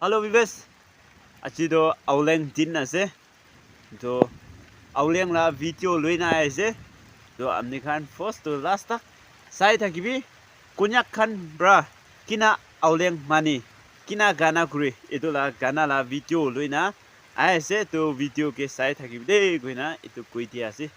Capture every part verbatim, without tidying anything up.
Hello viewers, aji toh Aoleang din ase. Toh Aoleang la video loina aise. Toh apni khan first to last tak sai thakibi. Konyak khan pra kina Aoleang mani, kina gana kuri, etu la gana la video loina aise. Toh video ke sai thakibi de koina etu koi dia ase.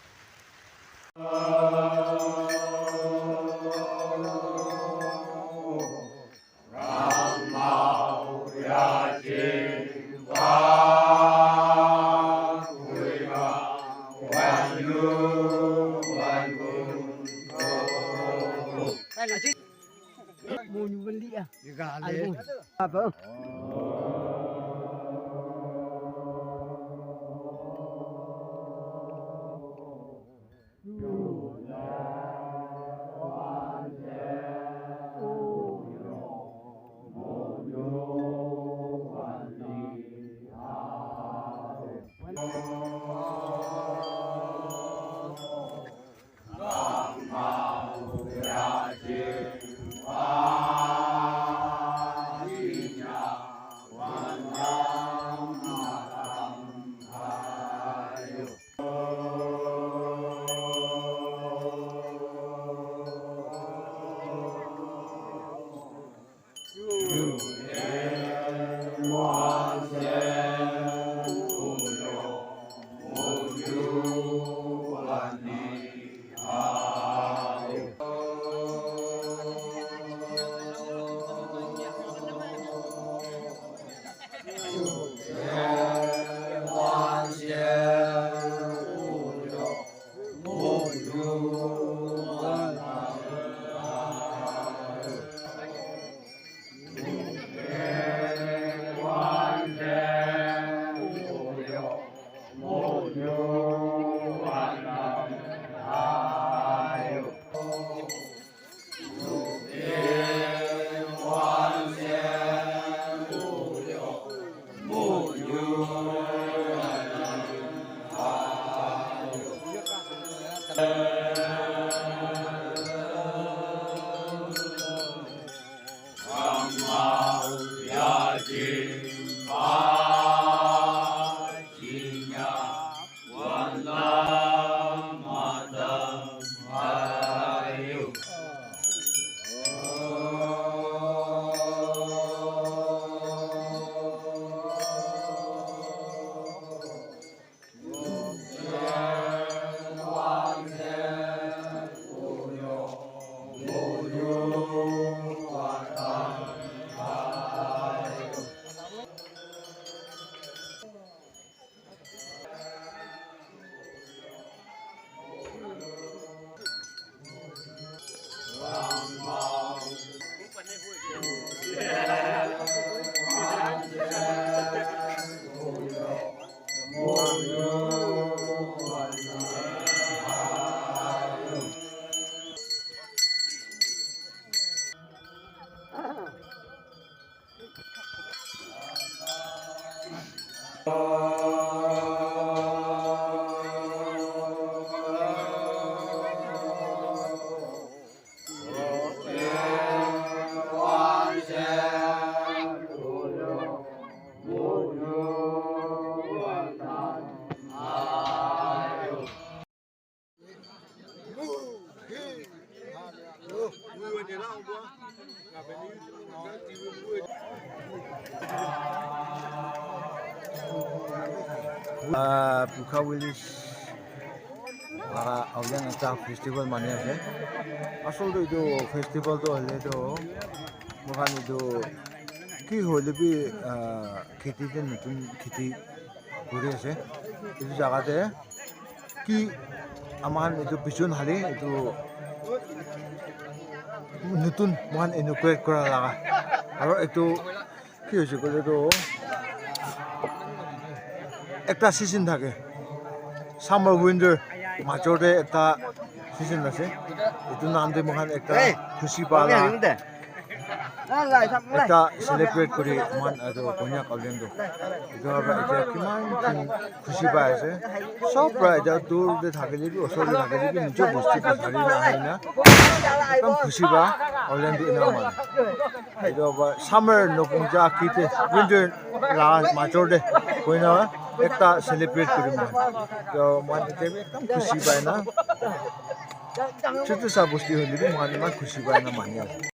Ah, Pukha village laga Aoleang ekta festival mani ase. Asol tu etu festival tu hoile tu moikhan etu ki hoile bi, ah, kheti te notun kheti kuri ase. Etu jaga te ki aman etu bijon hali etu notun moikhan inaugurate kura laga. Aro etu ki hoise koile tu ekta season thake. Summer winter major te ekta season ase. Etu naam te moikhan ekta khushi pa la Ekta celebrate kuri moikhan etu Konyak Aoleang tu. Etu para etya kiman khan khushi pai ase. Sob para etya dur te thakile bi, osor te thakile bi, nijo bosti te thakile ahina ekdum khushi pa Aoleang tu ena mana. Etu para summer nopungja ki te winter la major te koina ekta celebrate kuri moikhan. To moikhan etya bi ekdum khushi pai na. Chutu sa bosti hoile bi moikhan eman khushi pai na mani ase.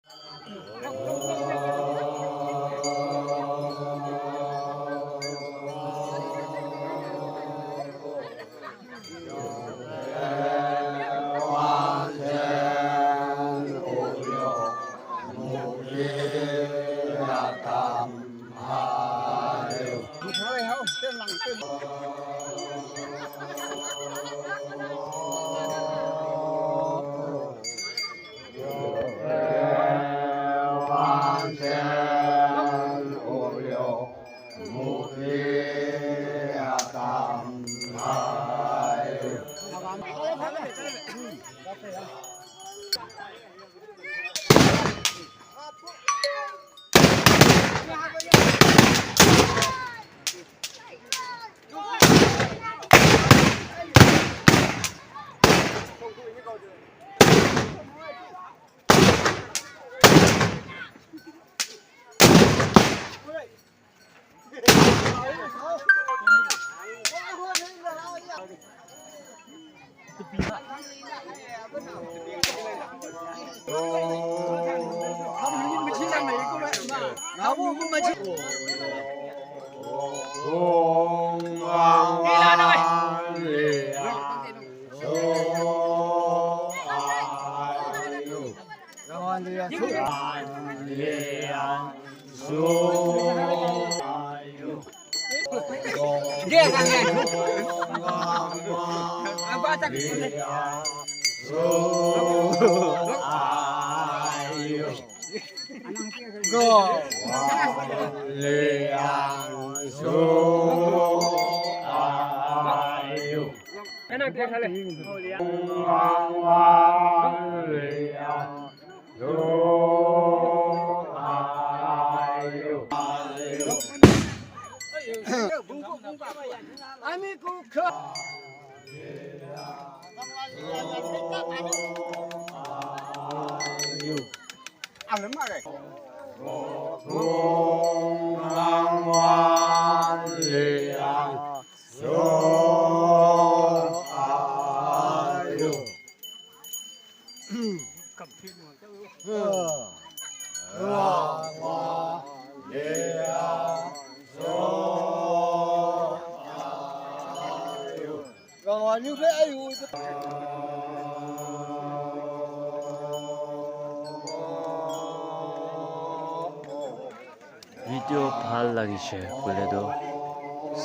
Video bhal lagise koile toh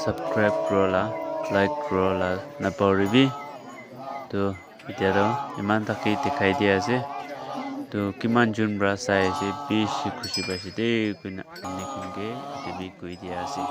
subscribe kuribola, like kuribola napahoribi. Toh, etia toh eman thaki dikhai di ase. Toh, kiman jun para sai ase, bishi khushi paise de koina amikhan ke etu bi koi dia ase.